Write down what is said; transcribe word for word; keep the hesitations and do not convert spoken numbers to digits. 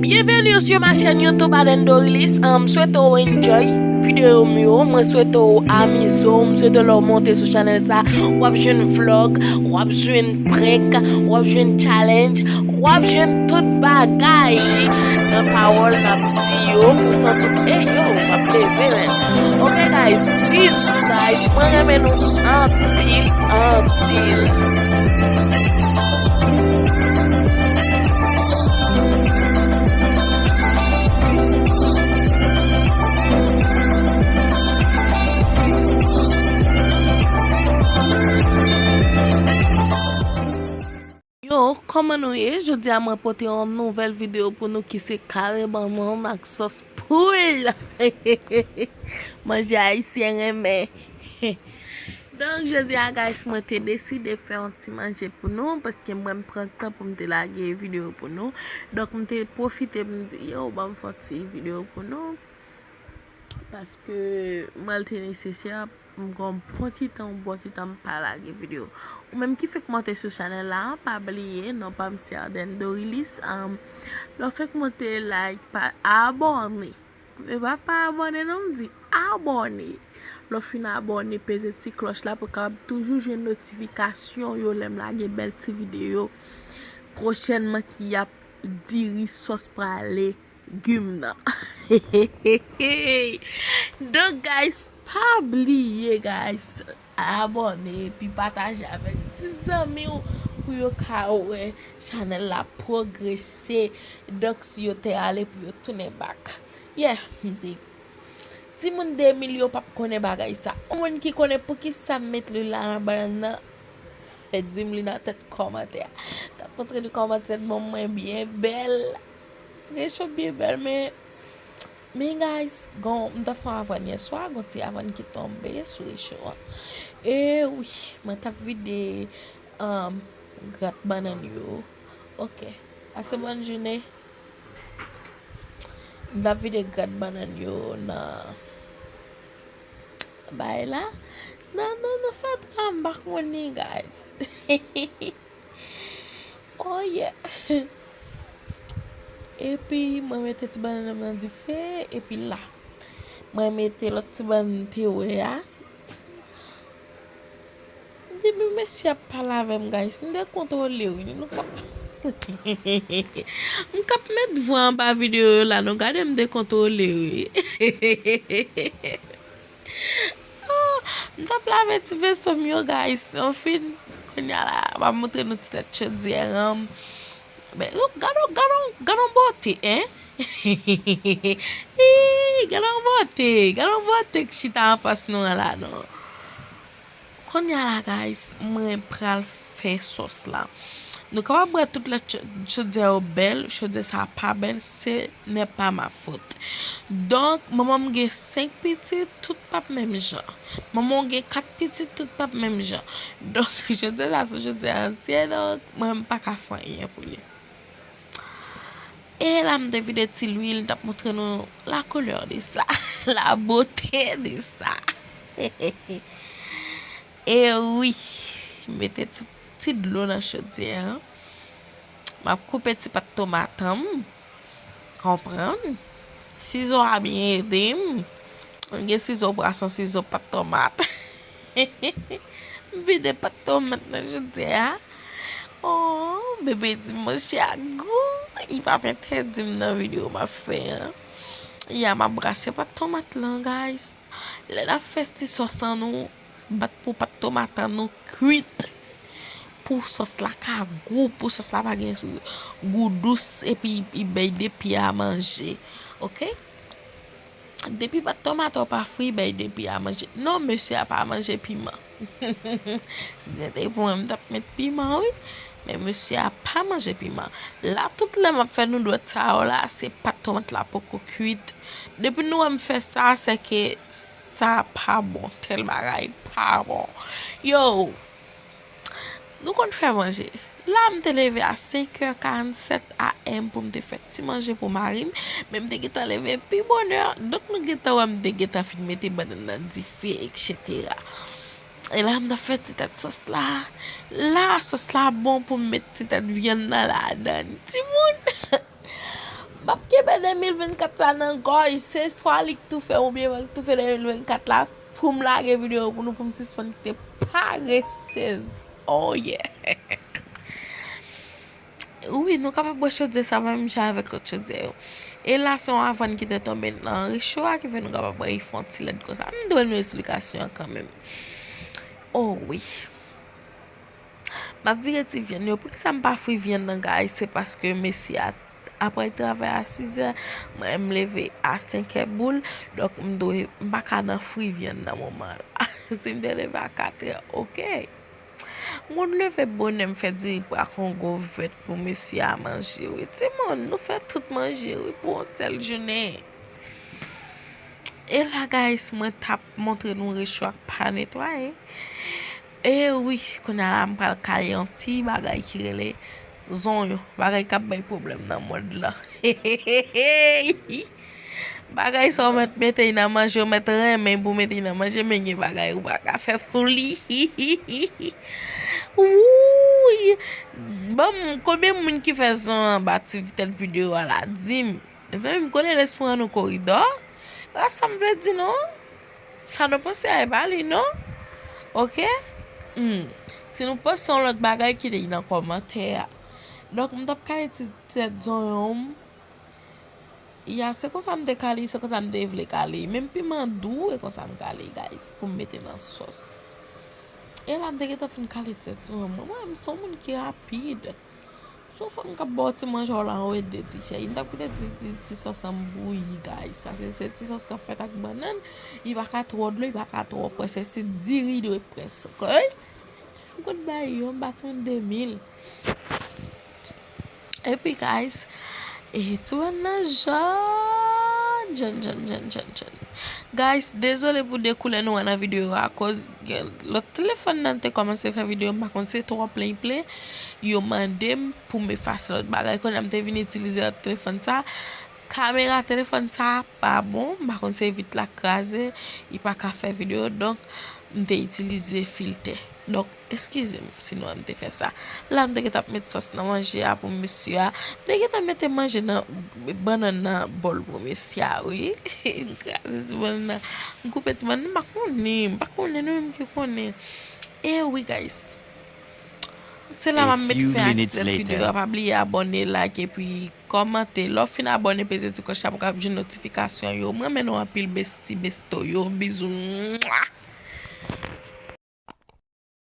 Bienvenue sur ma chaîne YouTube Aden Dorilis. M swete w enjoy videyo m yo. Mwen swete w amize w. M swete lè w monte sou chanèl sa, w ap jwenn vlog, w ap jwenn prank, w ap jwenn challenge, w ap jwenn tout bagay nan pawòl n ap di yo. Ou santi, ey yo, m ap leve men. Ok guys, peace guys. Mwen renmen nou anpil, anpil. Yo, kòman nou ye? Jodi a mwen pote yon nouvèl videyo pou nou ki se kare bannann ak sòs poul. Manje ayisyen renmen. Donk, jodi a, guys, mwen te deside fè yon ti manje pou nou, paske mwen pran tan pou m te lage videyo pou nou. Donk, m te pwofite, m di, yo, ban m fè yon ti videyo pou nou. Paske mwen te nesesè, m gen yon bon ti tan, yon bon ti tan m pa lage videyo. Ou menm ki fèk monte sou chanèl la, pa bliye, non pa m se Ardenne Dorilis. Lè w fèk monte, like, pa, abòne. E pa pa abòne non, m di abòne. Lè w fin abòne, peze ti klòch la pou w kapab toujou jwenn notifikasyon yo lè m lage bèl ti videyo pwochènman ki ap diri sòs prale gim nan. Donk, guys, pa bliye, guys, abòne epi pataje avèk ti zanmi w pou yo ka wè chanèl la pwogrese. Donk, si yo te ale pou yo tounen back. Yeah, m te timoun de mil yo p ap konnen bagay sa. Yon moun ki konnen poukisa m met lwil la nan bannann nan, fè di m li nan tèt kòmantè a. T ap montre nou kòman tèt bon mwen byen bèl. Ti recho byen bèl, men, men guys, gon, m t ap fè yon avwàn yè swa, gon ti avwàn ki tonbe sou recho an. E wi, mwen t ap vide, um, grat bannann yo. Ok. Pase bòn jounen. M t ap vide grat bannann yo nan bay la. Nan, nan, nan fatra, m pa konnen, guys. Oh yeah. Epi, mwen mete ti bannann nan dife, epi la, mwen mete lòt ti bannann te wè a. Depi mesye ap pale avè m, guys, m dekontwole wi. Nou k ap, m k ap met vwa anba videyo yo la, nou gade m dekontwole wi. Oh, m t ap lave ti veso m yo, guys. Anfen, kounye a la, m ap montre nou ti tèt chodyè an. Men, gade, gade, gade yon bote, en. Ih, gade yon bote, gade yon bote k chita anfas nou an la, non. Kounye a la, guys, mwen pral fè sòs la. Nou kapab wè tout lè ch-, chodyè yo bèl, chodyè sa pa bèl, ce n'est pas ma faute. Donk, manman m gen senk pitit, tout p ap menm jan. Manman w gen kat pitit, tout p ap menm jan. Donk, chodyè sa se chodyè ansyen, donk, mwen m pa ka fè anyen pou li. E la m te vide ti lwil, m t ap montre nou la couleur de ça, la beauté de ça. E wi, mete ti, ti dlo nan chodyè an. M ap koupe ti pat tomat an m. Konprann? Sizo a byen ede m. M gen sizo pwason, sizo pat tomat. M vide pat tomat nan chodyè a. Oh, bebe di m manje a gou. Li p ap entèdi m nan videyo m ap fè an. Ya, m ap brase pat tomat lan, guys. Lè n ap fè ti sòs an, nou bat pou pat tomat an nou kwit. Pou sòs la ka gou, pou sòs la pa gen gou dous, epi li bay depi a manje. Ok? Depi pat tomat ou pa fri, bay depi a manje. Non, mesye a pa manje piman. Si se te pou mwen, m t ap met piman, wi. Men mesye a pa manje piman. La, tout lè m ap fè nou dwèt sa yo la, se pat tomat la poko kwit. Depi nou wè m fè sa, se ke sa pa bon. Tèl bagay pa bon. Yo, nou konn fè manje. La, m te leve a senk è karannsèt A M pou m te fè ti manje pou mari m, men m te gentan leve pi bonè. Donk, nou gentan wè m te gentan fin mete bannann nan dife, etsetera. E la m t ap fè ti tèt sòs la. La sòs la bon pou m met ti tèt vyann nan ladan. Timoun! M ap kenbe de mil vennkat sa nan gòj. Se swa li k toufe oubyen mwen k toufe de mil vennkat la pou m lage videyo pou nou, pou m sispann kite paresez. Oh yeah! Wi, nou kapab bwè chodyè sa pa menm jan avèk lòt chodyè yo. E la se yon avàn ki te tonbe nan recho a ki fè nou kapab bwè fon ti lèd konsa. M dwe nou esplikasyon an kanmenm. Oh wi. M ap vire ti vyann yo. Poukisa m pa fri vyann nan, guys? Se paske mesye a, apre l travay a sizè, mwen m leve a senkè boul. Donk, m dwe, m pa ka nan fri vyann nan moman la. Si m te leve a katrè, oke. M konn leve bonè, m fè diri pwa kongo vèt pou mesye a manje, wi. Timoun, nou fè tout manje, wi, pou yon sèl jounen. E la, guys, mwen t ap montre nou recho a k pa netwaye. E wi, kounye a la, m pral kale yon ti bagay ki rele zonyon. Bagay k ap bay pwoblèm nan mond lan. Bagay sa w mèt mete nan manje, w mèt renmen pou mete nan manje, men gen bagay ou pa ka fè pou li. Wouy! Ban m, konbyen moun ki fè zon anba ti tèt videyo a la? Di m. Mezanmi, m konnen lespri an nou koridò. E pa sa m vle di non. Sa nou panse a e pa li non. Oke? Hmm. Si nou panse yon lòt bagay, kite l nan kòmantè a. Donk, m t ap kale ti tèt zonyon m. Ya, se konsa m te kale, se konsa m te vle kale. Menm piman dou, e konsa m kale, guys, pou m mete nan sòs. E la, m te gentan fin kale tèt zonyon m. Mwen, m se yon moun ki rapid. Se yon fanm k ap ba w ti manje w la, ou ede ti chè. M t ap kite ti, ti, ti sòs an bouyi, guys. Sa se, se ti sòs k ap fèt ak bannann. Li pa ka twò dlo, li pa ka twò près. Se ti diri dwe près. Oke? M konn bay yo, m bati yon de mil. Epi, guys, e tou an nan jòn, jòn, jòn, jòn, jòn, jòn. Guys, dezole pou de koulè nou wè nan videyo a, akoz gen lòt telefòn nan te kòmanse fè videyo, m pa konn se twò plen plen, yo mande m pou m efase lòt bagay. Kounye a m te vin itilize lòt telefòn sa, kamera telefòn sa pa bon, m pa konn se vit la k kraze, li pa ka fè videyo, donk m te itilize filtè. Donk, eskize m si nou wè m te fè sa. La, m te gentan ap met sòs nan manje a pou mesye a. M te gentan mete manje nan, bannann nan bòl pou mesye a, wi. M kraze ti bannann nan. M koupe ti bannann, m pa konnen, m pa konnen, nou menm ki konnen. E wi, guys. Se la m ap met fen ak ti videyo a. Pa bliye abòne, like, epi kòmante. Lè w fin abòne, peze ti klòch la pou w kapab jwenn notifikasyon yo. M renmen nou anpil, besti, besto yo. Bizou. Mwa!